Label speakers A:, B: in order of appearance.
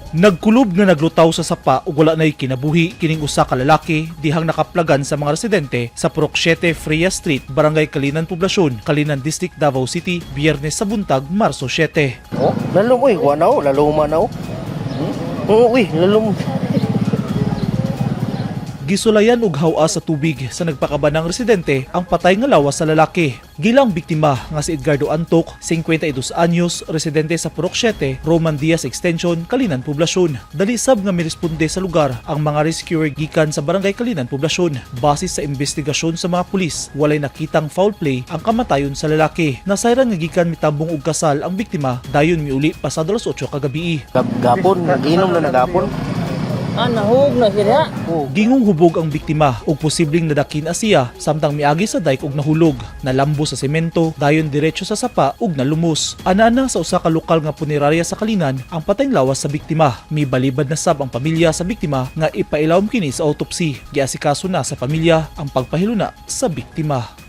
A: Nagkulob nga naglutaw sa sapa ug wala nay kinabuhi kining usa ka lalaki dihang nakaplagan sa mga residente sa Purok 7, Freya Street, Barangay Calinan Poblacion, Calinan District, Davao City, Biyernes sa buntag, Marso 7.
B: Oh, lalom uy, wa na oh, laloma na oh. Oo, uy, lalom.
A: Gisulayan og hawa sa tubig sa nagpakabanang residente ang patay nga lawas sa lalaki. Gilang biktima nga si Edgardo Antok, 52 anyos, residente sa Purok 7, Roman Diaz Extension, Calinan Poblacion. Dali sab nga miresponde sa lugar ang mga rescuer gikan sa Barangay Calinan Poblacion. Base sa investigasyon sa mga pulis, walay nakitang foul play ang kamatayon sa lalaki. Nasayran nga gikan mitambong og kasal ang biktima, dayon miuli pasado alas 8 kagabi.
B: Gapon, nag-inom na nagapon.
C: Ah, nahug na sila.
B: Oh,
A: Gingong hubog ang biktima ug posibleng nadakin siya samtang miagi sa dike og nahulog. Nalambo sa semento, dayon diretso sa sapa ug nalumos. Ana-ana sa usa ka lokal nga punerarya sa Calinan ang patayng lawas sa biktima. Mibalibad na sab ang pamilya sa biktima nga ipailawom kini sa autopsy. Giasikaso na sa pamilya ang pagpahiluna sa biktima.